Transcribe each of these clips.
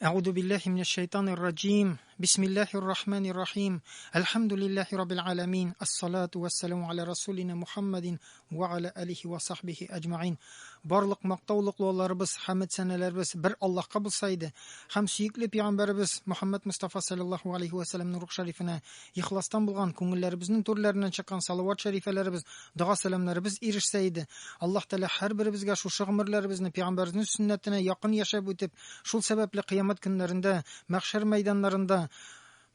أعوذ بالله من الشيطان الرجيم بسم الله الرحمن الرحيم الحمد لله رب العالمين الصلاة والسلام على رسولنا محمد وعلى آله وصحبه أجمعين. Барлык мактаулыкларыбыз, хәмд сәнәләребез бер Аллаһка булса иде һәм сөекле пәйгамбәребез Мухаммад Мустафа саллаллаһу алейхи ва сәлләмнең рух шәрифенә ихластан булган күңелләребезнең түрләреннән чыккан салават шәрифәләребез, дога сәламнәребез ирешсә иде. Аллаһ Тәгалә һәрберебезгә шушы гомерләребезне пәйгамбәребезнең сөннәтенә якын яшәп үтеп, шул сәбәпле кыямәт көннәрендә, мәхшәр мәйданнарында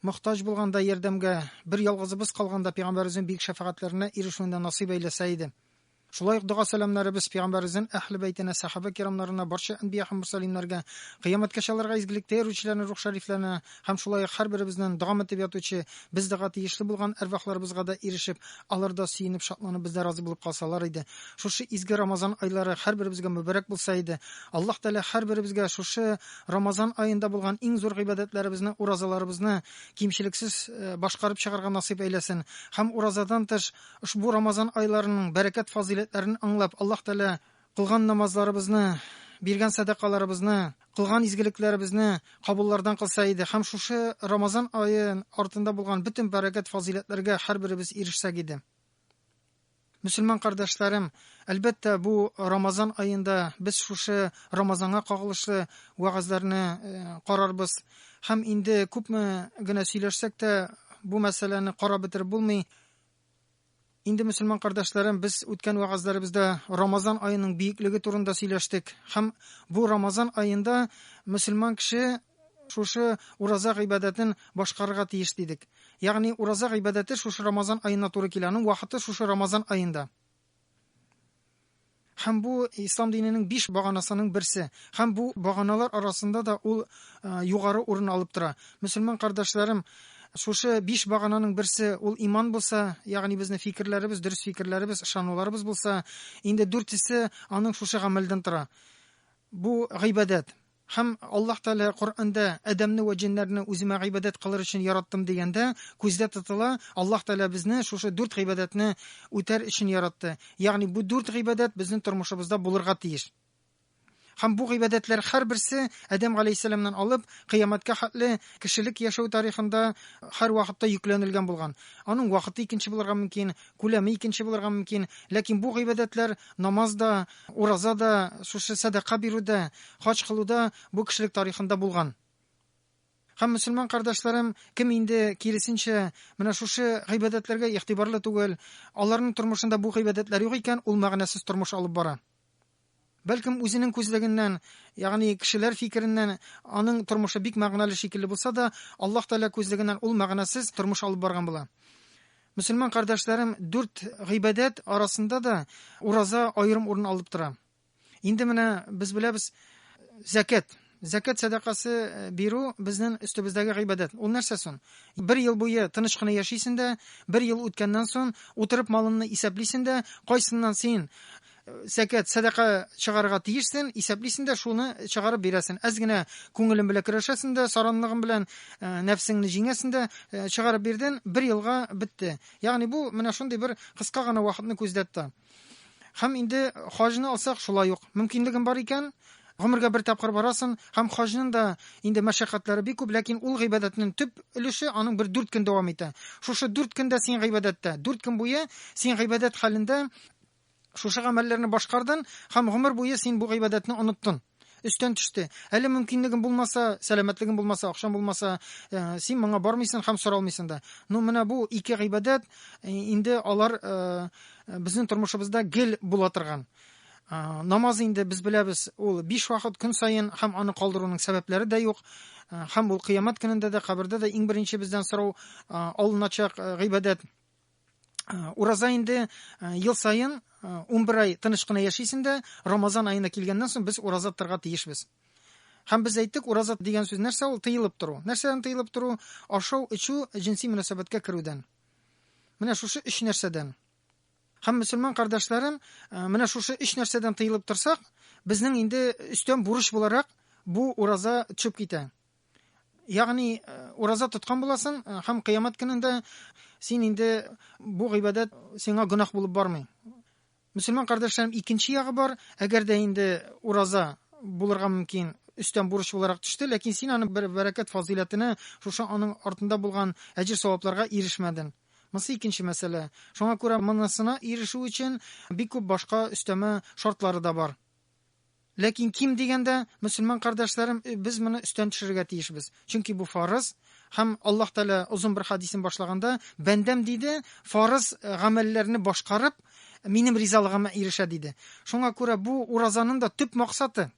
мохтаҗ булганда ярдәмгә, бер ялгызыбыз калганда пәйгамбәребезнең бөек шәфәгатьләренә ирешүендә насыйп әйләсә иде. Шулай ук дога сәламнәребез пәйгамбәребезнең әһле бәйтенә, сахаба кирамнарына, барча әнбия һәм мурсалиннарга, кыямәткәчә аларга изгелектә йөрүчеләрнең рух шәрифләренә һәм шулай ук һәрберебезнең дога итеп ятучы, без дога тиешле булган әрвахларыбызга да ирешеп, алар да сөенеп, шатланып, бездә разый булып калсалар иде. Шушы изге Рамазан айлары һәрберебезгә мөбарәк булса иде. Аллаһ Тәгалә һәрберебезгә шушы Рамазан аенда булган иң зур гыйбадәтләребезне, уразаларыбызны кимчелексез башкарып чыгарга насыйп әйләсен. Һәм уразадан тыш ошбу Рамазан айларының бәрәкәт фазыйләтләрен аңлап, Аллаһ Тәгалә кылган намазларыбызны, биргән сәдакаларыбызны, кылган изгелекләребезне кабуллардан кылса иде. Һәм шушы Рамазан ае артында булган бөтен бәрәкәт фазыйләтләргә һәрберебез ирешсәк иде. Мөселман кардәшләрем, әлбәттә, бу Рамазан аенда без шушы Рамазанга кагылышлы вәгазьләрне карарбыз. Һәм инде күпме генә сөйләшсәк тә, бу мәсьәләне карап бетереп булмый. Инде мөселман кардәшләрем, без үткән вәгазьләребездә Рамазан аеның биеклеге турында сөйләштек. Һәм бу Рамазан аенда мөселман кеше шушы ураза гыйбадәтен башкарырга тиеш дидек. Ягъни ураза гыйбадәте шушы Рамазан аена туры килә. Аның вакыты шушы Рамазан аенда. Һәм бу ислам диненең 5 баганасының берсе. Һәм бу баганалар арасында да ул югары урын алып тора. Мөселман кардәшләрем, шушы 5 багананың берсе ул иман булса, ягъни безнең фикерләребез, дөрес фикерләребез, ышануларыбыз булса, инде дүртесе аның шушы гамәлдән тора. Бу гыйбадәт. Һәм Аллаһ Тәгалә Коръәндә Адәмне вә җиннәрне үземә гыйбадәт кылыр өчен яраттым дигәндә, күздә тотыла, Аллаһ Тәгалә безне шушы дүрт гыйбадәтне үтәр өчен яратты. Ягъни бу дүрт гыйбадәт безнең тормышыбызда булырга тиеш. Һәм бу гыйбадәтләр һәрберсе Адәм галәйһиссәламнан алып кыямәткә хәтле кешелек яшәү тарихында һәр вакытта йөкләнелгән булган. Аның вакыты икенче булырга мөмкин, күләме икенче булырга мөмкин, ләкин бу гыйбадәтләр намаз да, ураза да, шушы сәдака бирү дә, хаҗ кылу да бу кешелек тарихында булган. Һәм мөселман кардәшләрем, кем инде киресенчә менә шушы гыйбадәтләргә игътибарлы түгел, аларның тормышында бу гыйбадәтләр юк икән, ул мәгънәсез тормыш алып бара. Бәлкем үзенең күзлегеннән, ягъни кешеләр фикереннән аның тормышы бик мәгънәле шикелле булса да, Аллаһ Тәгалә күзлегеннән ул мәгънәсез тормыш алып барган була. Мөселман кардәшләрем, дүрт гыйбадәт арасында да ураза аерым урын алып тора. Инде менә без беләбез, зәкят. Зәкят сәдакасы бирү безнең өстебездәге гыйбадәт. Ул нәрсә соң? Бер ел буе тыныч кына яшисең дә, бер ел үткәннән соң утырып малыңны исәплисең дә, кайсыннан син зәкят, сәдака чыгарырга тиешсең, исәплисең дә, шуны чыгарып бирәсең. Әз генә күңелең белән көрәшәсең дә, саранлыгың белән нәфсеңне җиңәсең дә, чыгарып бирдең, бер елга бетте. Ягъни бу менә шундый бер кыска гына вакытны күздә тота. Һәм инде хаҗны алсак, шулай ук. Мөмкинлегең бар икән, гомергә бер тапкыр барасың, һәм хаҗның да инде мәшәкатьләре бик күп, ләкин ул гыйбадәтнең төп өлеше аның бер 4 көн дәвам итә. Шушы 4 көндә син гыйбадәттә, 4 көн буе син гыйбадәт хәлендә шушы гамәлләрне башкардың һәм гомер буе син бу гыйбадәтне оныттың. Өстән төште. Әле мөмкинлегең булмаса, сәламәтлегең булмаса, акчаң булмаса, син моңа бармыйсың һәм соралмыйсың да. Ну, менә бу ике гыйбадәт инде алар безнең тормышыбызда гел була торган. Намаз инде без беләбез, ул 5 вакыт көн саен һәм аны калдыруның сәбәпләре дә юк. Һәм ул кыямәт көнендә дә, кабердә дә иң беренче бездән сорау алыначак гыйбадәт. Ураза инде ел саен 11 ай тыныч кына яшисең дә, Рамазан аена килгәннән соң без ураза тотарга тиешбез. Һәм без әйттек, ураза дигән сүз нәрсә ул? Тыелып тору. Нәрсәдән тыелып тору? Ашау, эчү, җенси мөнәсәбәткә керүдән. Менә шушы өч нәрсәдән. Һәм мөселман кардәшләрем, менә шушы өч нәрсәдән тыелып торсак, безнең инде өстән бурыч буларак бу ураза төшеп китә. Ягъни ураза тоткан буласың һәм кыямәт көнендә син инде бу гыйбадәт сиңа гөнаһ булып бармый. Мөселман кардәшләрем, икенче ягы бар, әгәр дә инде ураза булырга мөмкин, өстән бурыч буларак төште, ләкин син аны бер бәрәкәт фазыйләтенә, шушы аның артында булган әҗер савапларга ирешмәдең. Монысы икенче мәсьәлә. Шуңа күрә монысына ирешү өчен бик күп башка өстәмә шартлары да бар. Ләкин ким дигәндә, мөселман кардәшләрем, без моны өстән төшерергә тиешбез. Чөнки бу фарыз һәм Аллаһ Тәгалә озын бер хадисен башлаганда, бәндәм диде, фарыз гамәлләрне башкарып, минем ризалыгыма ирешә диде. Шуңа күрә бу уразаның да төп максаты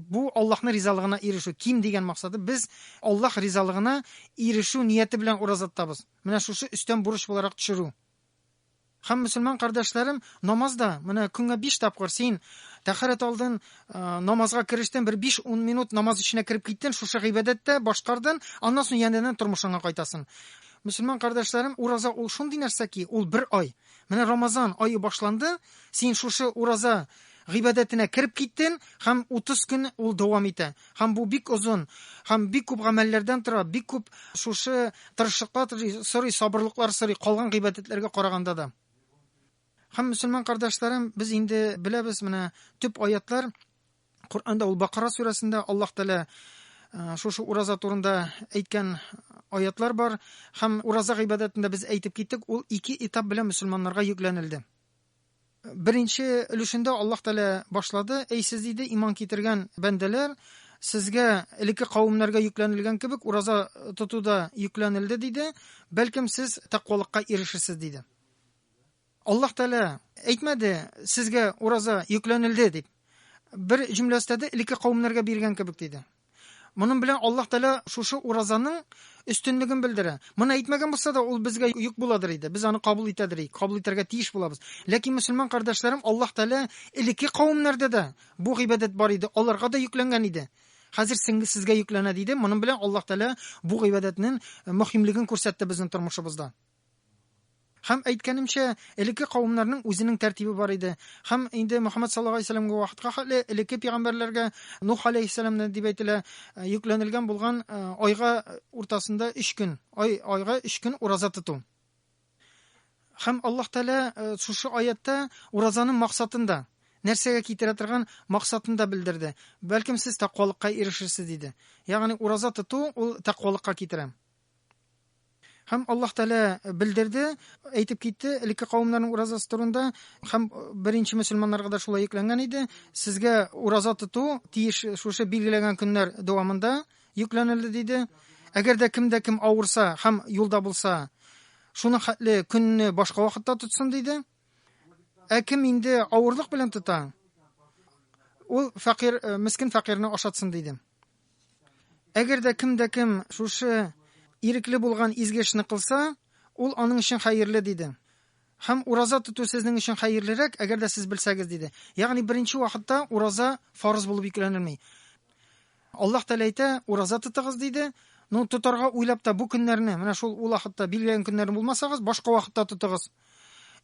бу Аллаһның ризалыгына ирешү. Ким дигән максаты без Аллаһ ризалыгына ирешү нияте белән ураза тотабыз. Менә шушы өстән бурыч буларак төшерү. Һәм мөселман кардәшләрем, намазда менә көнгә 5 тапкыр син тәһарәт алдың, намазга керештең, бер 5-10 минут намаз эченә кереп киттең, шушы гыйбадәттә башкардың, аннан соң янәдән тормышыңа кайтасың. Мөселман кардәшләрем, ураза ул шундый нәрсә ки, ул бер ай. Менә Рамазан ае башланды, син шушы ураза гыйбадәтенә кереп киттең һәм 30 көн ул дәвам итә. Һәм бу бик озын, һәм бик күп гамәлләрдән тора, бик күп шушы тырышлыклар сорый, сабырлыклар сорый калган гыйбадәтләргә караганда да. Һәм мөселман кардәшләрем, без инде беләбез менә төп аятлар Коръәндә ул Бакара сүрәсендә Аллаһ Тәгалә шушы ураза турында әйткән аятлар бар һәм ураза гыйбадәтендә без әйтеп киттек, ул ике этап белән мөселманнарга йөкләнелде. Беренче өлешендә Аллаһ Тәгалә башлады, әй сез диде, иман китергән бәндәләр, сезгә элекке кавемнәргә йөкләнелгән кебек ураза тоту да йөкләнелде диде, бәлкем сез тәкъвалыкка ирешерсез диде. Аллаһ Тәгалә әйтмәде, сезгә ураза йөкләнелде дип. Бер җөмлә өстәде, элекке кавемнәргә биргән кебек диде. Моның белән Аллаһ Тәгалә шушы уразаның өстенлеген белдерә. Моны әйтмәгән булса да, ул безгә йөк буладыр иде. Без аны кабул итәдер идек, кабул итәргә тиеш булабыз. Ләкин мөселман кардәшләрем, Аллаһ Тәгалә элекке кавемнәрдә дә бу гыйбадәт бар иде, аларга да йөкләнгән иде. Хәзер сезгә йөкләнә диде. Моның белән Аллаһ Тәгалә бу гыйбадәтнең мөһимлеген күрсәтте безнең тормышыбызда. Һәм әйткәнемчә, элекке кавымнарның үзенең тәртибе бар иде. Һәм инде Мөхәммәд саллаллаһу алейһи вәсәлләмгә вакытка хәтле элекке пәйгамбәрләргә Нух алейһиссәламнән дип әйтелә, йөкләнелгән булган айга уртасында 3 көн, ай айга 3 көн ураза тоту. Һәм Аллаһ Тәгалә шушы аятта уразаның максатын да, нәрсәгә китерә торган максатын да белдерде. Бәлкем сез тәкъвалыкка ирешерсез диде. Ягъни ураза тоту ул тәкъвалыкка китерә. Һәм Аллаһ Тәгалә белдерде, әйтеп китте, элекке кавымнарның уразасы турында, һәм беренче мөселманнарга да шулай йөкләнгән иде. Сезгә ураза тоту тиеш шушы билгеләгән көннәр дәвамында йөкләнелде диде. Әгәр дә кем дә кем авырса һәм юлда булса, шуның хәтле көнне башка вакытта тотсын диде. Ә кем инде авырлык белән тота, ул фәкыйрь, мескен фәкыйрьне ашатсын диде. Әгәр дә кем дә кем шушы ирекле булган изге эшне кылса, ул аның өчен хәерле, диде. Һәм ураза тоту сезнең өчен хәерлерәк, әгәр дә сез белсәгез, диде. Ягъни беренче вакытта ураза фарыз булып йөкләнелми. Аллаһ Тәгалә әйтә, ураза тотыгыз, диде. Ну, тотарга уйлап та бу көннәрне, менә шул ул вакытта билгеләгән көннәрне булмасагыз, башка вакытта тотыгыз.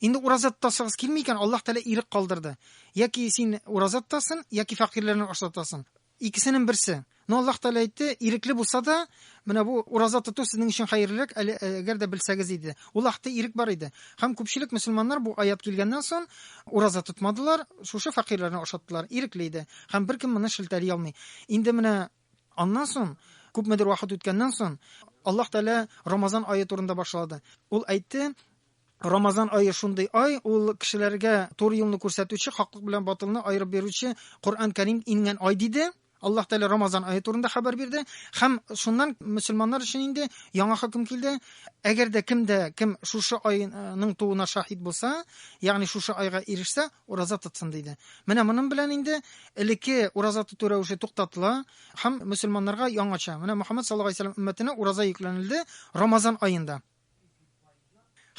Инде ураза тотасыгыз килми икән, Аллаһ Тәгалә ирек калдырды. Яки син ураза тотасың, яки фәкыйрьләрне ашатасың. Икесенең берсе. Но Аллаһ Тәгалә әйтте, ирекле булса да, менә бу ураза тоту сезнең өчен хәерлерәк, әле әгәр дә белсәгез иде. Ул вакытта ирек бар иде. Һәм күпчелек мөселманнар бу аят килгәннән соң ураза тотмадылар, шушы фәкыйрьләрне ашаттылар. Ирекле иде. Һәм беркем моны шелтәли алмый. Инде менә аннан соң, күпмедер вакыт үткәннән соң, Аллаһ Тәгалә Рамазан ае турында башлады. Ул әйтте, Рамазан ае шундый ай, ул кешеләргә туры юлны күрсәтүче, хаклык белән батылны аерып бирүче Коръән Кәрим иңгән ай диде. Аллаһ Тәгалә Рамазан ае турында хәбәр бирде һәм шуннан мөселманнар өчен инде яңа хөкем килде. Әгәр дә кем дә кем шушы айның тууына шаһит булса, ягъни шушы айга ирешсә, ураза тотсын диде. Менә моның белән инде элекке ураза тоту рәвеше туктатыла һәм мөселманнарга яңача, менә Мөхәммәд саллаллаһу алейһи ва сәлләм өммәтенә ураза йөкләнелде Рамазан аенда.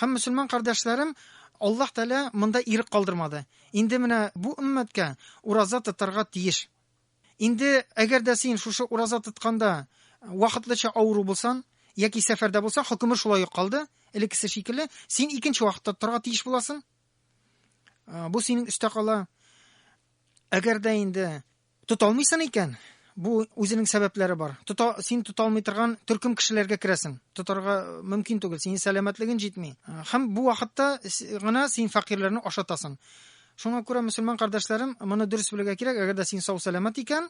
Һәм мөселман кардәшләрем, Аллаһ Тәгалә монда ирек калдырмады. Инде менә бу өммәткә ураза тотарга тиеш. Инде әгәр дә син шушы ураза тотканда вакытлыча авыру булсан, яки сәфәрдә булсаң, хөкеме шулай ук калды, элеккесе шикелле, син икенче вакытта тотарга тиеш буласың. Бу синең өстә кала. Әгәр дә инде тота алмыйсың икән, бу үзенең сәбәпләре бар. Тота, син тота алмый торган төркем кешеләргә керәсең. Тотарга мөмкин түгел, синең сәламәтлегең җитми. Һәм бу вакытта гына син фәкыйрьләрне ашатасың. Шуңа күрә мөселман кардәшләрем, моны дөрес белергә кирәк, әгәр дә син сау сәламәт икән,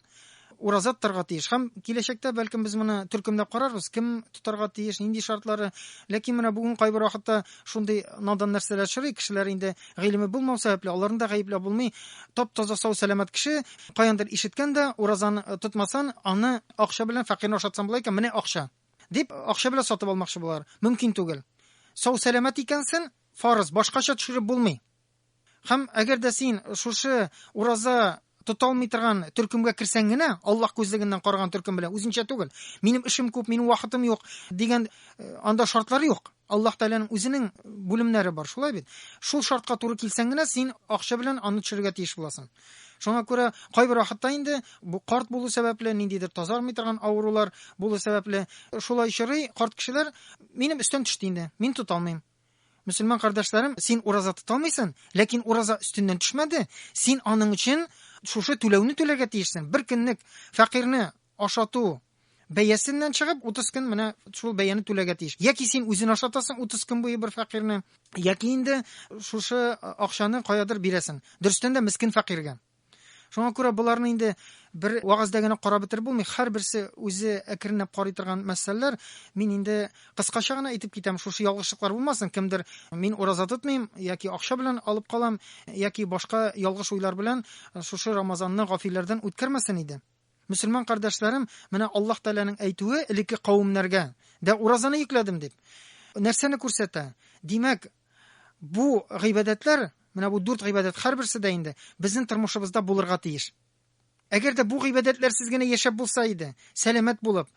ураза тотарга тиеш. Һәм киләчәктә бәлкем без моны төркемләп карарбыз, кем тотарга тиеш, нинди шартлары. Ләкин менә бүген кайбер вакытта шундый надан нәрсәләр очрый, кешеләр инде гыйлеме булмау сәбәпле, аларны да гаепләп булмый. Тап-таза сау сәламәт кеше каяндыр ишеткән дә, уразаны тотмасан, аны акча белән фәкыйрьне ашатсаң була икән, менә акча дип акча белән сатып алмакчы булалар. Мөмкин түгел. Сау сәламәт икәнсен, фарыз, башкача төшереп булмый. Һәм әгәр дә син шушы ураза тота алмый торган төркемгә керсәң генә, Аллаһ күзлегеннән караган төркем белән, үзенчә түгел. Минем эшем күп, минем вакытым юк дигән э, анда шартлар юк. Аллаһ Тәгаләнең үзенең бүлемнәре бар, шулай бит? Шул шартка туры килсәң генә, син акча белән аны төшерергә тиеш буласың. Шуңа күрә кайбер вакытта инде бу карт булу сәбәпле, ниндидер тазармый торган авырулар булу сәбәпле, шулай очрый, карт кешеләр минем өстән төште инде, мин тота алмыйм. Мөселман кардәшләрем, син ураза тота алмыйсың, ләкин ураза өстеннән төшмәде. Син аның өчен шушы түләүне түләргә тиешсең. Бер көнлек фәкыйрьне ашату бәясеннән чыгып, 30 көн менә шул бәяне түләргә тиеш. Яки син үзен ашатасың 30 көн буе бер фәкыйрьне, яки инде шушы акчаны каядыр бирәсең. Дөрестән дә мескен фәкыйрьгә. Шуңа күрә боларны инде бер вәгазьдә генә карап бетереп булмый. Һәрберсе үзе әкренләп карый торган мәсьәләләр. Мин инде кыскача гына әйтеп китәм, шушы ялгышлыклар булмасын. Кемдер мин ураза тотмыйм, яки акча белән алып калам, яки башка ялгыш уйлар белән шушы Рамазанны гафилләрдән үткәрмәсен иде. Мөселман кардәшләрем, менә Аллаһ Тәгаләнең әйтүе элекке кавемнәргә дә уразаны йөкләдем дип. Нәрсәне күрсәтә? Димәк, бу гыйбадәтләр, менә бу дүрт гыйбадәт һәрберсе дә инде безнең тормышыбызда булырга тиеш. Әгәр дә бу гыйбадәтләрсез генә яшәп булса иде, сәламәт булып,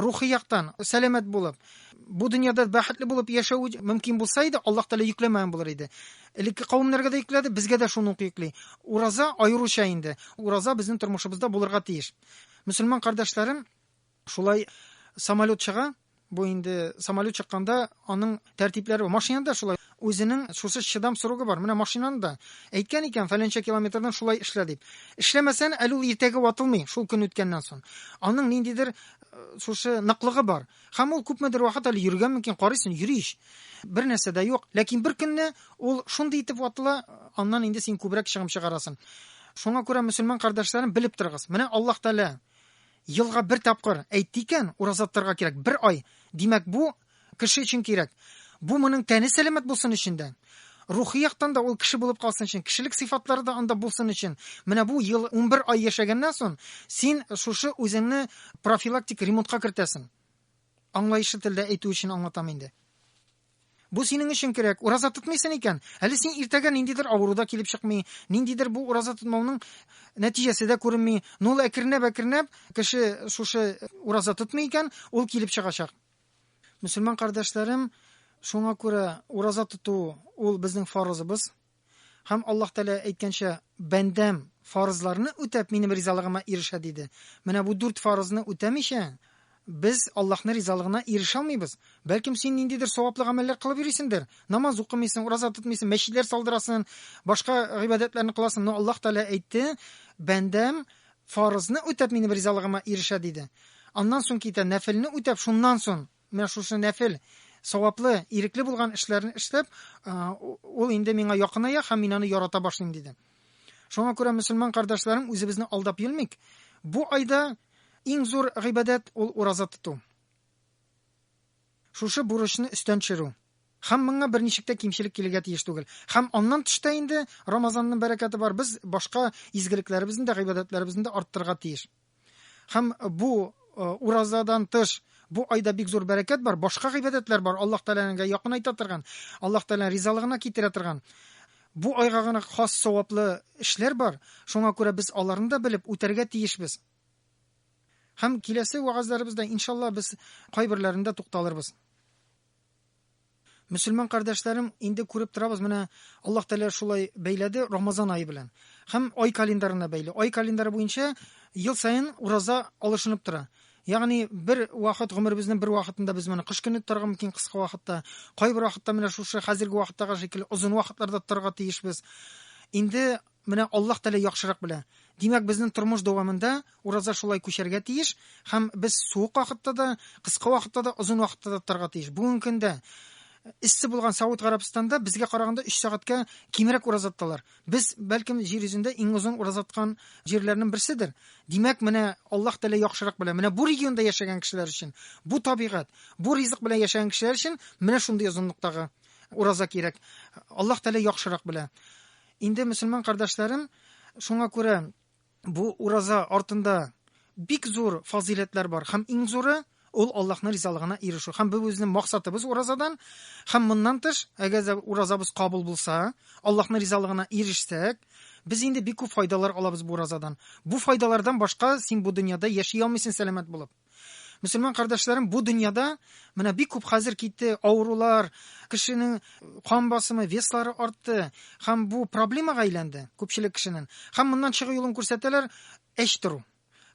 рухи яктан сәламәт булып, бу дөньяда бәхетле булып яшәү мөмкин булса иде, Аллаһ Тәгалә йөкләмәгән булыр иде. Элекке кавемнәргә дә йөкләде, безгә дә шуны ук йөкли. Ураза аеруча инде. Ураза безнең тормышыбызда булырга тиеш. Мөселман кардәшләрем, шулай самолет чыга, бу инде самолет чыкканда аның тәртипләре бар. Машинада шулай үзенең шушы чыдам срогы бар. Менә машинаны да әйткән икән, фәләнчә километрдан шулай эшлә дип. Эшләмәсән, әле ул иртәгә ватылмый, шул көн үткәннән соң. Аның ниндидер э, шушы ныклыгы бар. Һәм ул күпмедер вакыт әле йөргән мөмкин, карыйсың, йөри ич. Бер нәрсә дә юк. Ләкин бер көнне ул шундый итеп ватыла, аннан инде син күбрәк чыгым чыгарасың. Шуңа күрә мөселман кардәшләрем белеп торыгыз. Менә Аллаһ Тәгалә елга бер тапкыр әйтте икән, ураза тотарга кирәк, бер ай. Димәк, бу кеше өчен кирәк. Бу моның тәне сәламәт булсын өчен дә, рухи яктан да ул кеше булып калсын өчен, кешелек сыйфатлары да анда булсын өчен. Менә бу ел 11 ай яшәгәннән соң, син шушы үзеңне профилактик ремонтка кертәсең. Аңлаешлы телдә әйтү өчен аңлатам инде. Бу синең өчен кирәк. Ураза тотмыйсың икән, әле син иртәгә ниндидер авыру да килеп чыкмый, ниндидер бу ураза тотмауның нәтиҗәсе дә күренми. Но ул әкренләп-әкренләп кеше шушы ураза тотмый икән, ул килеп чыгачак. Мөселман кардәшләрем, шуңа күрә ураза тоту ул безнең фарызыбыз. Һәм Аллаһ Тәгалә әйткәнчә, бәндәм фарызларны үтәп минем ризалыгыма ирешә диде. Менә бу дүрт фарызны үтәмичә, без Аллаһны ризалыгына ирешә алмыйбыз. Бәлкем син ниндидер саваплы гамәлләр кылып йөрисеңдер. Намаз укымыйсың, ураза тотмыйсың, мәчетләр салдырасың, башка гыйбадәтләрне кыласың. Но Аллаһ Тәгалә әйтте, бәндәм фарызны үтәп минем ризалыгыма ирешә диде. Аннан соң китә нәфелне үтәп, шуннан соң менә шушы нәфел, саваплы, ирекле булган эшләрне эшләп, ул инде миңа якыная һәм мин аны ярата башлыйм диде. Шуңа күрә мөселман кардәшләрем, үзебезне алдап йөрмик. Бу айда иң зур гыйбадәт ул ураза тоту. Шушы бурычны өстән төшерү. Һәм моңа берничек тә кимчелек килергә тиеш түгел. Һәм аннан тыш та инде Рамазанның бәрәкәте бар. Без башка изгелекләребезне дә, гыйбадәтләребезне дә арттырырга тиеш. Һәм бу уразадан тыш бу айда бик зур бәрәкәт бар, башка гыйбадәтләр бар, Аллаһ Тәгаләгә якынайта торган, Аллаһ Тәгаләнең ризалыгына китерә торган. Бу айга гына хас саваплы эшләр бар. Шуңа күрә без аларны да белеп үтәргә тиешбез. Һәм киләсе вәгазьләребездә иншалла без кайберләрендә тукталырбыз. Мөселман кардәшләрем, инде күреп торабыз, менә Аллаһ Тәгалә шулай бәйләде Рамазан ае белән. Һәм ай календарына бәйле. Ай календары буенча ел саен ураза алышынып тора. Ягъни бер вакыт гомеребезнең бер вакытында без моны кыш көне тотарга мөмкин кыска вакытта. Кайбер вакытта менә шушы хәзерге вакыттагы шикелле озын вакытларда тотарга тиешбез. Инде менә Аллаһ Тәгалә яхшырак белә. Димәк, безнең тормыш дәвамында ураза шулай күчәргә тиеш һәм без суык вакытта да, кыска вакытта да, озын вакытта да тотарга тиеш. Бүгенге көндә Эссе булган Сауд Гарәбстанда безгә караганда 3 сәгатькә кимрәк ураза тоталар. Без, бәлкем, җир йөзендә иң озын ураза тоткан җирләрнең берседер. Димәк, менә Аллаһ Тәгалә яхшырак белә. Менә бу регионда яшәгән кешеләр өчен, бу табигать, бу ризык белән яшәгән кешеләр өчен менә шундый озынлыктагы ураза кирәк. Аллаһ Тәгалә яхшырак белә. Инде мөселман кардәшләрем, шуңа күрә бу ураза артында бик зур фазыйләтләр бар. Һәм иң зуры ул Аллаһның ризалыгына ирешү. Һәм бу безнең максатыбыз уразадан. Һәм моннан тыш, әгәр дә уразабыз кабул булса, Аллаһның ризалыгына ирешсәк, без инде бик күп файдалар алабыз бу уразадан. Бу файдалардан башка син бу дөньяда яши алмыйсың сәламәт булып. Мөселман кардәшләрем, бу дөньяда менә бик күп хәзер китте авырулар, кешенең кан басымы, веслары артты һәм бу проблемага әйләнде күпчелек кешенең. Һәм моннан чыгу юлын күрсәтәләр, эч тору.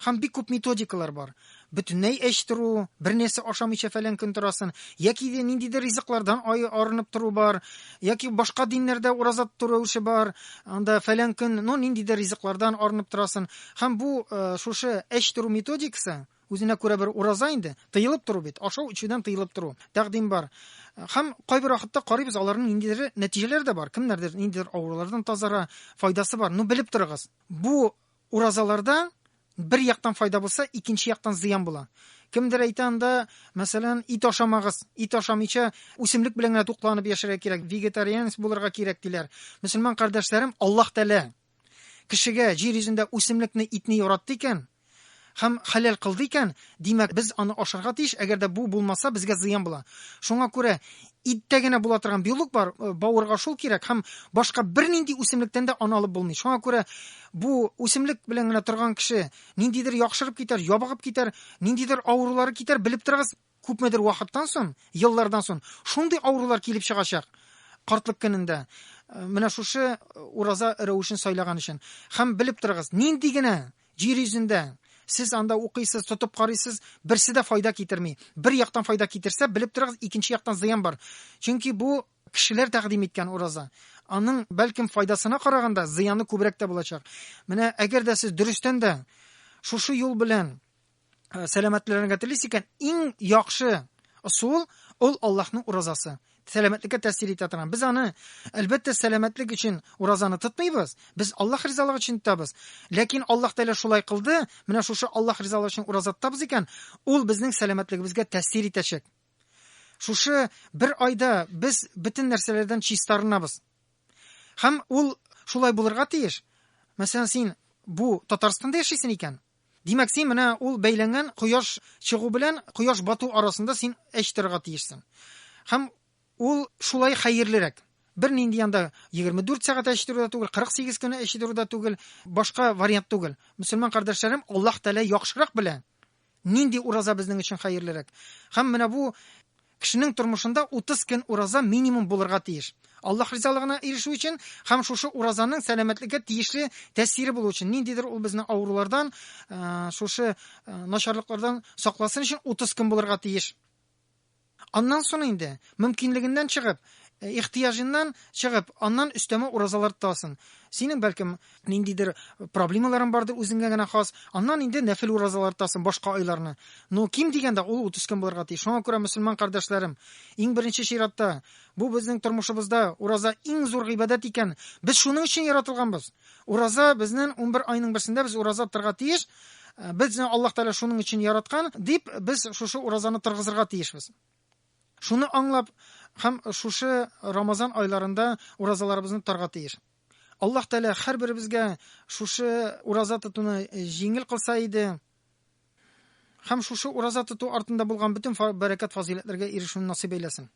Һәм бик күп методикалар бар. Бөтенләй эч тору, бер нәрсә ашамыйча фәлән көн торасын, яки дә ниндидер ризыклардан арынып тору бар, яки башка диннәрдә ураза тоту рәвеше бар, анда фәлән көн, ну, ниндидер ризыклардан арынып торасын. Һәм бу шушы эч тору методикасы үзенә күрә бер ураза инде, тыелып тору бит, ашау эчүдән тыелып тору тәкъдим бар. Һәм кайбер вакытта карыйбыз, аларның ниндидер нәтиҗәләре дә бар. Кемнәрдер ниндидер авырулардан тазара, файдасы бар. Ну, белеп торыгыз. Бу уразаларда бер яктан файда булса, икенче яктан зыян була. Кемдер әйтә анда, мәсәлән, ит ашамагыз, ит ашамыйча үсемлек белән генә тукланып яшәргә кирәк, вегетарианец булырга кирәк диләр. Мөселман кардәшләрем, Аллаһ Тәгалә кешегә җир йөзендә үсемлекне, итне яратты икән һәм хәләл кылды икән, димәк, без аны ашарга тиеш, әгәр дә бу булмаса, безгә зыян була. Шуңа күрә иттә генә була торган белок бар, бавырга шул кирәк һәм башка бернинди үсемлектән дә аны алып булмый. Шуңа күрә бу үсемлек белән генә торган кеше ниндидер яхшырып китәр, ябыгып китәр, ниндидер авырулары китәр, белеп торыгыз, күпмедер вакыттан соң, еллардан соң шундый авырулар килеп чыгачак картлык көнендә. Менә шушы ураза рәвешен сайлаган өчен. Һәм белеп торыгыз, нинди генә җир йөзендә сез анда укыйсыз, тотып карыйсыз, берсе дә файда китерми. Бер яктан файда китерсә, белеп торыгыз, икенче яктан зыян бар. Чөнки бу кешеләр тәкъдим иткән ураза. Аның бәлкем файдасына караганда зыяны күбрәк тә булачак. Менә әгәр дә сез дөрестән дә шушы юл белән сәламәтләнергә телисез икән, иң яхшы ысул ул Аллаһның уразасы. Сәламәтлеккә тәэсир итә торган. Без аны, әлбәттә, сәламәтлек өчен уразаны тотмыйбыз. Без Аллаһ ризалыгы өчен тотабыз. Ләкин Аллаһ Тәгалә шулай кылды, менә шушы Аллаһ ризалыгы өчен ураза тотабыз икән, ул безнең сәламәтлегебезгә тәэсир итәчәк. Шушы бер айда без бөтен нәрсәләрдән чистарынабыз. Һәм ул шулай булырга тиеш. Мәсәлән, син бу Татарстанда яшисең икән, димәк, син менә ул бәйләнгән кояш чыгу белән кояш бату арасында син эч торырга тиешсең. Һәм ул шулай хәерлерәк. Бер нинди анда 24 сәгать эч тору да түгел, 48 көн эч тору да түгел, башка вариант түгел. Мөселман кардәшләрем, Аллаһ Тәгалә яхшырак белә, нинди ураза безнең өчен хәерлерәк. Һәм менә бу кешенең тормышында 30 көн ураза минимум булырга тиеш. Аллаһ ризалыгына ирешү өчен һәм шушы уразаның сәламәтлеккә тиешле тәэсире булу өчен, ниндидер ул безне авырулардан, шушы начарлыклардан сакласын өчен 30 көн булырга тиеш. Аннан соң инде мөмкинлегеннән чыгып, ихтыяҗыннан чыгып, аннан өстәмә уразалар тотасың. Синең бәлкем ниндидер проблемаларың бардыр үзеңә генә хас, аннан инде нәфил уразалар тотасың башка айларны. Но ким дигәндә ул 30 көн булырга тиеш. Шуңа күрә мөселман кардәшләрем, иң беренче чиратта бу безнең тормышыбызда ураза иң зур гыйбадәт икән. Без шуның өчен яратылганбыз. Ураза безнең 11 айның берсендә без ураза тотарга тиеш. Безне Аллаһ Тәгалә шуның өчен яраткан дип без шушы уразаны торгызырга тиешбез. Шуны аңлап һәм шушы Рамазан айларында уразаларыбызны тотарга тиеш. Аллаһ Тәгалә һәрберебезгә шушы ураза тотуны җиңел кылса иде. Һәм шушы ураза тоту артында булган бөтен бәрәкәт фазыйләтләргә ирешүне насыйп әйләсен.